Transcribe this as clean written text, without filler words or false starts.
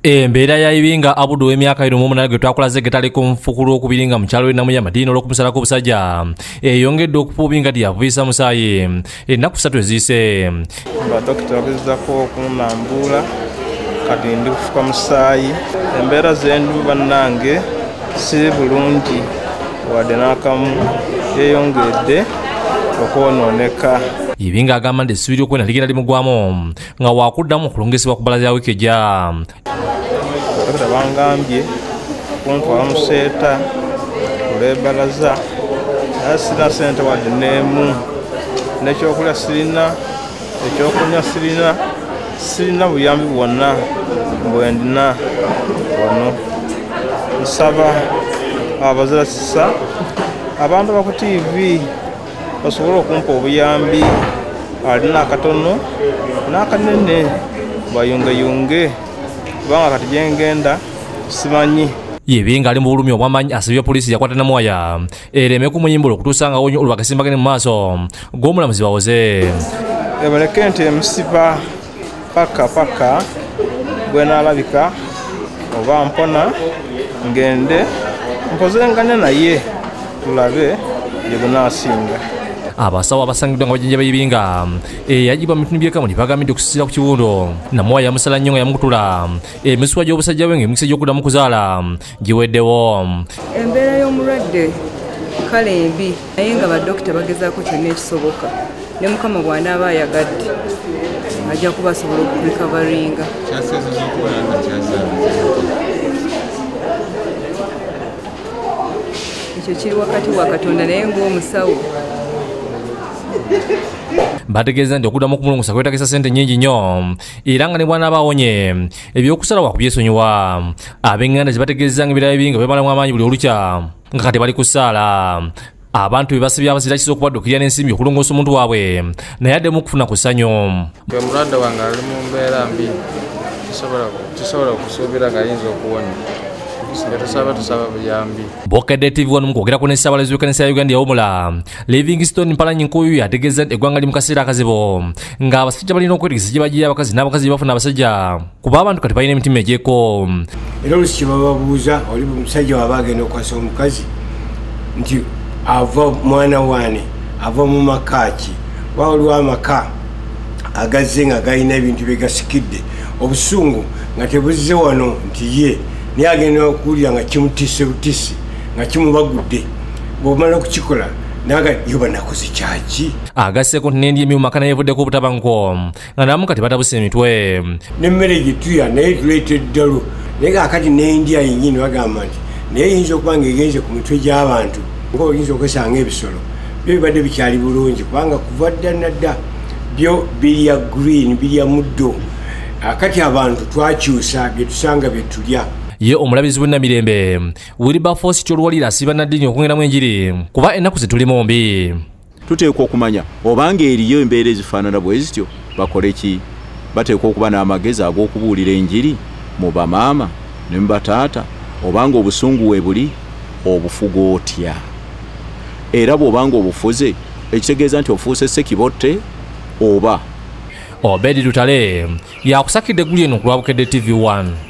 Embeera ya Ibinga Abudu w'emyaka 28 gwe twakulaze getaliko nfuku lwokubiri nga mukyalo we Namuya Madina olw'okumusalako obusajja eyongedde okufuubi nga tiyavuyisa musaayi ennaku 3 eziyise. Badokita bagezaako okunambuula kati ndi kufuka musaayi. Embeera zendimu bannange si bulungi wadde n'akamu, yeeyongedde okwonooneka. Ibinga agamba nti essuubi ly'okwenda ligenda limugwamu nga waakuddamu okulongesebwa ku bbalaza ya wiiki ejja. Badokita bangambye kuntwala mu seeta olw'ebbalaza, naye sirina ssente wadde n'emu, n'ekyokulya sirina, ekyokunywa sirina, sirina buyambi bwonna bwe ndina wano. Nsaba abazirasisa abantu ba ku TV basobole okumpa obuyambi, alina akatono n'akanene bayungeyunge, kubanga kati gye ngenda simanyi. Ibinga ali mu bulumi obw'amaanyi asabye poliisi yakwata Namuwaya ereme kumuyimbula okutuusa nga awonye olwo bakasimbagane mu maaso g'omulamuzi bawoze. Ebaleke nti emusiba paka paka bwenaalabika oba mpona ngende mpozengane naye tulabe gye gunaasinga. Abasawo abasangiddwa nga bajjanjaba Ibinga eyagibwa mu bitundu by'e Kamuli bagambidde okusinziira ku kiwundu Namuwaya yamusala nnyo nga yamukutula emisuwa gy'obusajja bwe ng'emikisa gy'okuddamu kuzaala giweddewo. Embeera y'omulwadde kale mbi, naye nga badokita bagezaako kyonna ekisoboka, ne Mukama bw'anaaba ayagadde ajja kuba asobola okurecoveringa. Ekyo kiri wakati wa Katonda naye ng'omusawo. Bategeeza nti okuddamu okumulongosa kwetagisa ssente nnyingi nnyo era nga ne bw'anaaba awonye ebyokusala wakubyesonyiwa. Ab'enganda ze bategeeza nga ebirala bingi bemalamu amaanyi buli olukya nga kati bali ku ssaala. Abantu be basibye abazira kiso okubaddukirira n'ensimbi okulongoosa omuntu waabwe naye addemu okufuna ku ssanyu. Omulwadde wange ali mu mbeera mbi, tisobola kusuubira ng'ayinza okuwonya. Tusaba buyambi. Bukedde TV wano mu kwogerako ne Ssaabalabirizi w'ekkanisa ya Uganda eyawummula Livingstone Mpalanyi Nkuyu ategeeza nti eggwanga liri mu kaseera akazibu ng'abasajja balina okwetegesa gye bagira abakazi n'abakazi gye bafuna abasajja kuba abantu kati balina emitima egyeko. Era oluusi kye bababuuza oli musajja waba agenda okukwasa omukazi nti ava mwana waane, ava mu maka ki, waliwo amaka agazze nga galina ebintu bye gasikidde, obusungu nga tebuzze wano nti ye naye agenda okuwulira nga kimutisse butisi nga kimubagudde, bw'omala okukikola naga yoba nakoze kyaki. Agasseeko nti n'endya emimu maka naye evuddeko obutabanguko nga namu kati batabuse emitwe. N'emmere gye tulya naye tuleeta eddalu, naye kaakati n'endya yennyini bagamba nti naye eyinza okuba ng'egenze ku mitwe gy'abantu ng'oyinza okwesanga ebisolo byo bibadde bikyali bulungi kubanga kuva dda na dda byo birya green, birya muddo. Akati abantu twakyusa bye tusanga bye tulya. Ye omulabizi w'Ennamirembe Wilberforce Kyoluwalira asiba nnaddiini okwongeramu enjiri kuba ennaku ze tulimu mbi. Tuteekwa okumanya obanga eriyo embeera ezifaanana bwe zityo bakole ki? Bateekwa okuba n'amagezi ag'okubuulira enjiri mu bamaama ne mu bataata, obanga obusungu we buli obufuga otya? Era bw'obanga obufuze ekitegeeza nti ofuuse Ssekibotte oba Obedi Lutale yakusakidde eggulu eno ku lwa Bukedde TV 1.